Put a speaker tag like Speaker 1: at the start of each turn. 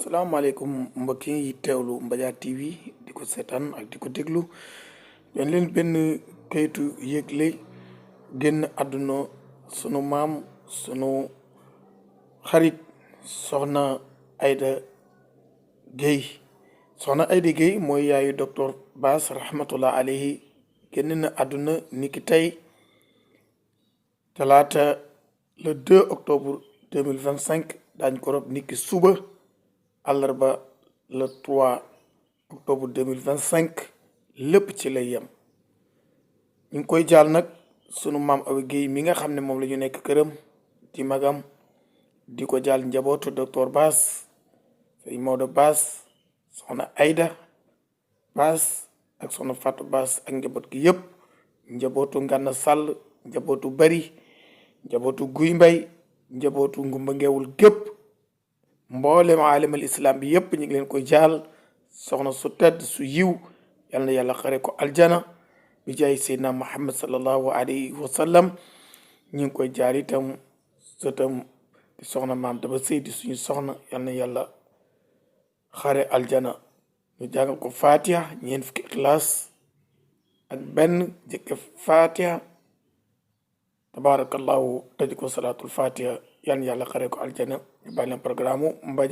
Speaker 1: salaamaaleykum mbokk yi teewlu Mbadiar TV di ko seetaan ak di ko déglu yoon leen benn kayitu yëgle génn àdduna sunu maam sunu xarit soxna Aida Gueye. soxna Aida Gueye mooy yaayu docteur Bass rahmatullah alayhi génn na àdduna niki tey talaata le 2 octobre 2025 daañ ko rob niki suba àllarba le 3 octobre 2025 lépp ci lay yem. ñu ngi koy jaal nag sunu maam Awa Gueye mi nga xam ne moom la ñu nekk këram di magam di ko jaal njabootu docteur Bass sëñ Maodo Bass soxna Aida Bass ak soxna Fatou Bass ak njaboot gi yëpp njabootu Ngana Sall njabootu Bari njabootu Guy Mbay njabootu Ngumba Ngeewul gépp mboolem aalimal islam bi yëpp ñu ngi leen koy jaal soxna su tedd su yiw yal na yàlla xare ko aljana bi jaay seydina Muhammad sallallahu alayhi wa sallam. ñu ngi koy jaar itam sëtam di soxna maam Daba Sey di suñu soxna yal na yàlla xare aljana. ñu jàngal ko fatiha ñeent fukki ixlaas ak benn jëkke fatiha tabarakallahu tëj ko salaatul fatiha yan yàlla xare ko aljana ñu bàyyi leen programme Mbadiar